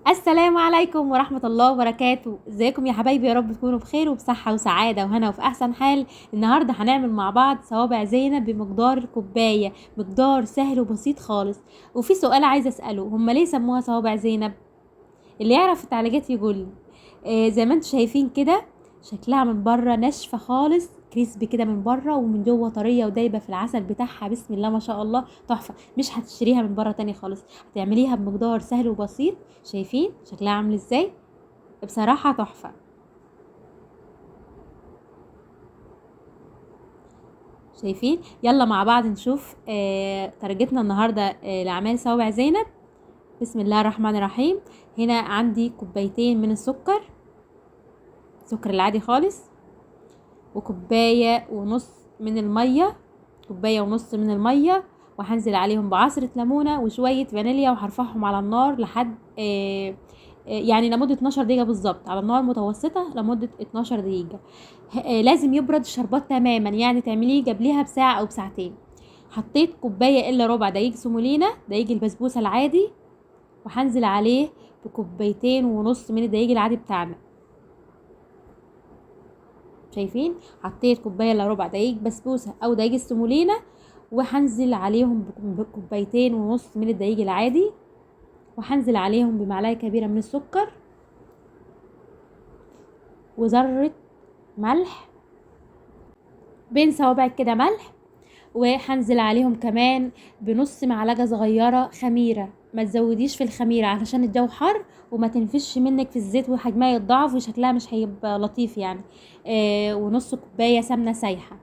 السلام عليكم ورحمة الله وبركاته. ازيكم يا حبايبي؟ يا رب تكونوا بخير وبصحة وسعادة وهنا وفي احسن حال. النهاردة هنعمل مع بعض صوابع زينب بمقدار الكوباية، مقدار سهل وبسيط خالص. وفي سؤال عايزة اسأله، هما ليه سموها صوابع زينب؟ اللي يعرف التعليقات يقول لي. زي ما انتم شايفين كده شكلها من بره ناشفة خالص، كريسبي كده من بره، ومن جوه طرية ودايبه في العسل بتاعها. بسم الله ما شاء الله، تحفة. مش هتشتريها من بره تاني خالص، هتعمليها بمقدار سهل وبسيط. شايفين شكلها عامل ازاي؟ بصراحة تحفة. شايفين؟ يلا مع بعض نشوف طريقتنا النهارده لعمل صوابع زينب. بسم الله الرحمن الرحيم. هنا عندي كوبايتين من السكر، السكر العادي خالص، وكوباية ونص من المية، كوباية ونص من المية، وهنزل عليهم بعصرة ليمونة وشوية فانيليا، وهرفعهم على النار لحد يعني لمدة 12 دقيقة بالظبط، على النار متوسطة لمدة 12 دقيقة. لازم يبرد الشربات تماما، يعني تعمليه قبليها بساعة أو بساعتين. حطيت كوباية إلا ربع دقيق سومولينا، دقيق البسبوسة العادي، وهنزل عليه بكوبايتين ونص من الدقيق العادي بتاعنا. شايفين؟ حطيت كوباية الا ربع دقيق بسبوسه او دقيق السمولينا، وهنزل عليهم بكوبايتين ونص من الدقيق العادي، وهنزل عليهم بمعلقه كبيرة من السكر وذره ملح، بين صوابعك كده ملح، وهنزل عليهم كمان بنص معلقه صغيرة خميره. ما تزوديش في الخميره علشان الجو حر وما تنفش منك في الزيت وحجمها يتضاعف وشكلها مش هيبقى لطيف يعني. ونص كوباية سمنه سايحه.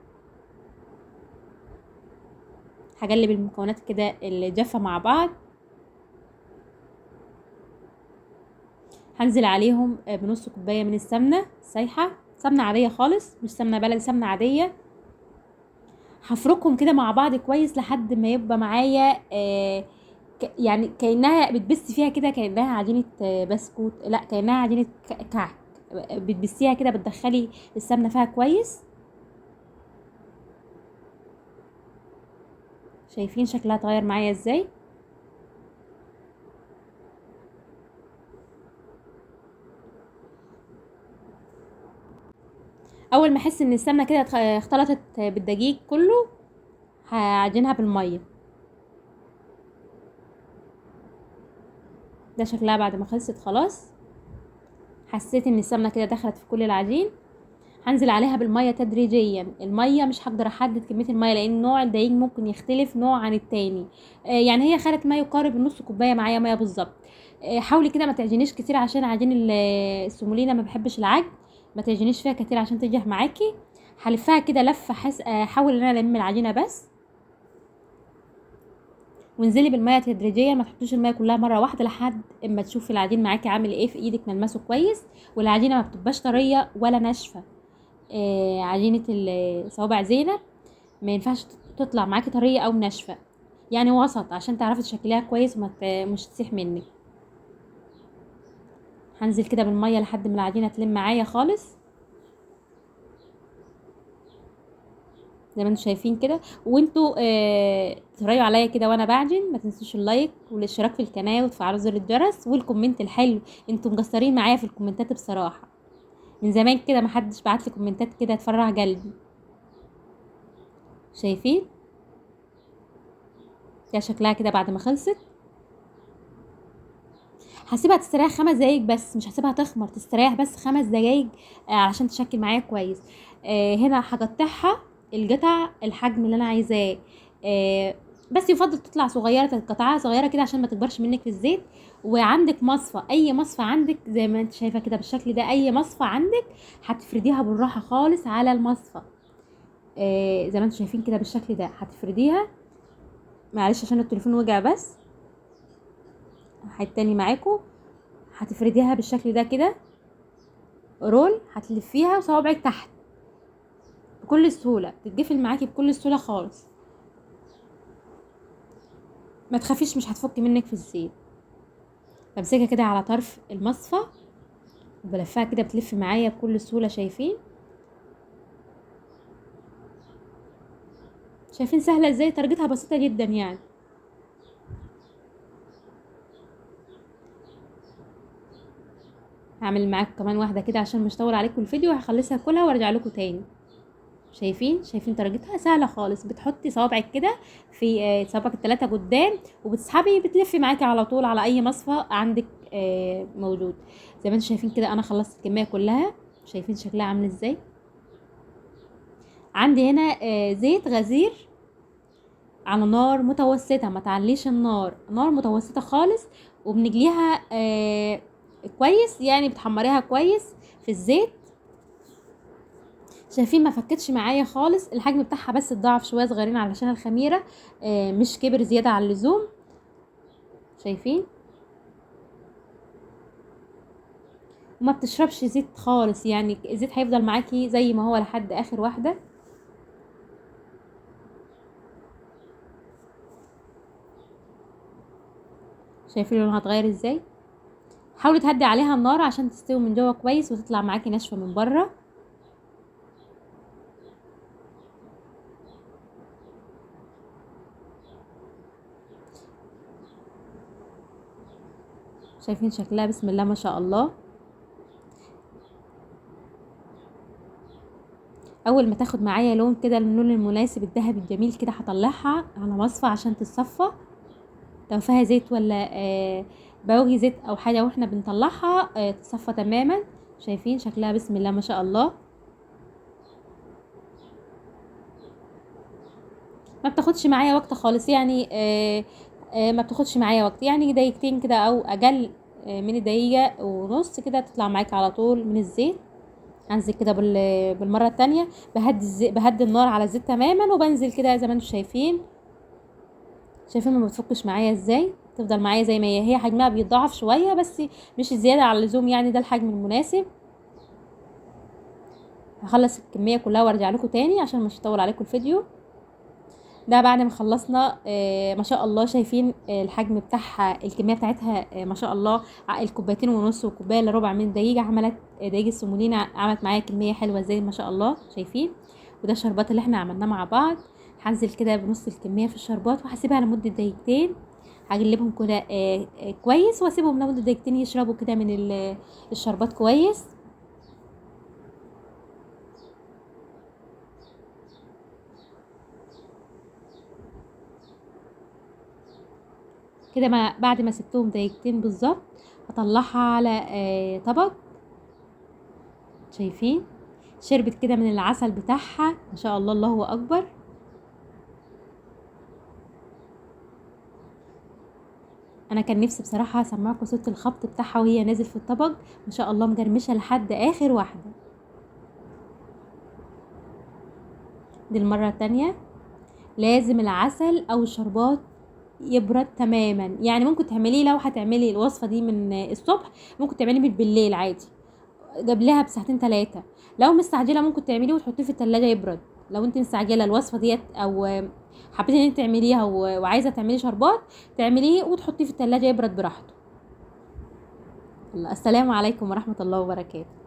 هقلب المكونات كده الجافه مع بعض. هنزل عليهم بنص كوباية من السمنة السايحه، سمنه عادية خالص، مش سمنه بلدي، سمنه عادية. هفركهم كده مع بعض كويس لحد ما يبقى معايا يعني كأنها بتبس فيها كده، كأنها عجينة بسكوت، لا كأنها عجينة كعك، بتبسيها كده، بتدخلي السمنة فيها كويس. شايفين شكلها اتغير معايا ازاي؟ اول ما احس ان السمنة كده اختلطت بالدقيق كله، هعجنها بالمية. ده شكلها بعد ما خلصت خلاص. حسيت ان السمنة كده دخلت في كل العجين. هنزل عليها بالمية تدريجيا. المية مش هقدر احدد كمية المية لان نوع الدقيق ممكن يختلف نوع عن التاني. يعني هي خدت ما يقارب النص كوباية معايا مية بالظبط. حاولي كده ما تعجنيش كتير عشان عجين السمولينا ما بحبش العجن، ما تعجنيش فيها كتير عشان تنجح معاكي. هلفها كده لفه، حاول ان انا الم العجينة بس، وانزلي بالمية تدريجيا، ما تحطيش المية كلها مرة واحدة لحد اما تشوفي العجين معاكي عامل ايه في ايدك، ملمسه كويس، والعجينه ما بتبقاش طرية ولا ناشفة. عجينه صوابع زينب ما ينفعش تطلع معاكي طرية او ناشفة، يعني وسط عشان تعرفي تشكليها كويس وما مش تسيح منك. هنزل كده بالمية لحد ما العجينة تلم معايا خالص زي ما انتم شايفين كده. وانتوا تتفرجوا عليا كده وانا بعجن، ما تنسوش ال like والاشتراك في القناة وتفعلوا زر الجرس وال comment الحلو. انتوا مقصرين معايا في الكومنتات بصراحة، من زمان كده ما حدش بعت لي كومنتات كده تفرح قلبي. شايفين ده شكلها كده بعد ما خلصت. هسيبها تستريح 5 دقايق بس، مش هسيبها تخمر، تستريح بس 5 دقايق علشان تشكل معايا كويس. هنا هقطعها القطع الحجم اللي انا عايزاه، بس يفضل تطلع صغيرة، تقطعها صغيرة كده عشان ما تكبرش منك في الزيت. وعندك مصفى، اي مصفى عندك زي ما انت شايفه كده بالشكل ده، اي مصفى عندك هتفرديها بالراحة خالص على المصفى. زي ما انتم شايفين كده بالشكل ده هتفرديها. معلش عشان التليفون وجع بس هتاني معاكم. هتفرديها بالشكل ده كده رول، هتلفيها وصوابعك تحت بكل سهولة، تتقفل معاكي بكل سهولة خالص، ما تخافيش مش هتفك منك في الزيت. بمسكها كده على طرف المصفى وبلفها كده، بتلف معايا بكل سهولة. شايفين؟ شايفين سهلة ازاي؟ طريقتها بسيطة جدا يعني. هعمل معاكم كمان واحدة كده عشان مش هطول عليكم الفيديو، هخلصها كلها وارجع لكم تاني. شايفين طريقتها سهلة خالص. بتحطي صوابعك كده في صوابعك الثلاثة قدام وبتسحبي، بتلفي معاكي على طول على اي مصفى عندك موجود. زي ما انتم شايفين كده انا خلصت الكمية كلها. شايفين شكلها عامل ازاي. عندي هنا زيت غزير على نار متوسطه، ما تعليش النار، نار متوسطه خالص، وبنجليها كويس، يعني بتحمريها كويس في الزيت. شايفين ما فكتش معايا خالص، الحجم بتاعها بس اتضاعف شوية صغيرين علشان الخميره مش كبر زيادة على اللزوم. شايفين وما بتشربش زيت خالص، يعني الزيت هيفضل معاكي زي ما هو لحد اخر واحدة. شايفين لونها اتغير ازاي. حاولي تهدي عليها النار عشان تستوي من جوه كويس وتطلع معاكي ناشفة من بره. شايفين شكلها بسم الله ما شاء الله. اول ما تاخد معايا لون كده، اللون المناسب الذهبي الجميل كده، هطلعها على مصفى عشان تتصفى. لو فيها زيت ولا بواقي زيت او حاجة واحنا بنطلعها تتصفى تماما. شايفين شكلها بسم الله ما شاء الله. ما بتاخدش معايا وقت خالص، يعني ما بتاخدش معايا وقت، يعني دقيقتين كده او اقل من دقيقة ونص كده تطلع معاك على طول من الزيت. انزل كده بالمرة التانية، بهدي النار على الزيت تماما، وبنزل كده زي ما انتم شايفين. شايفين ما بتفكش معايا ازاي، تفضل معايا زي ما هي. هي حجمها بيتضاعف شوية بس مش زيادة على اللزوم، يعني ده الحجم المناسب. هخلص الكمية كلها وارجع لكم تاني عشان مش هطول عليكم الفيديو ده. بعد ما خلصنا ما شاء الله، شايفين الحجم بتاعها، الكمية بتاعتها ما شاء الله، الكوبايتين ونص وكوبايه الا ربع من دقيقة عملت دقيق السمولينا، عملت معايا كمية حلوة ازاي ما شاء الله. شايفين. وده الشربات اللي احنا عملناه مع بعض. هنزل كده بنص الكمية في الشربات وهسيبها لمدة دقيقتين، هقلبهم كده كويس واسيبهم لمدة دقيقتين يشربوا كده من الشربات كويس. كده ما بعد ما سبتهم دقيقتين بالظبط هطلعها على طبق. شايفين شربت كده من العسل بتاعها ما شاء الله، الله اكبر. انا كان نفسي بصراحة اسمعكم صوت الخبط بتاعها وهي نازل في الطبق، ما شاء الله مجرمشه لحد اخر واحدة. دي المرة التانية. لازم العسل او الشربات يبرد تماما، يعني ممكن تعمليه لو هتعملي الوصفة دي من الصبح ممكن تعمليه من بالليل عادي، قبلها بساعتين ثلاثة. لو مستعجلة ممكن تعمليه وتحطيه في الثلاجة يبرد. لو انت مستعجلة الوصفة ديت او حبيتي ان انت تعمليها وعايزه تعملي شربات، تعمليه وتحطيه في الثلاجة يبرد براحته. السلام عليكم ورحمة الله وبركاته.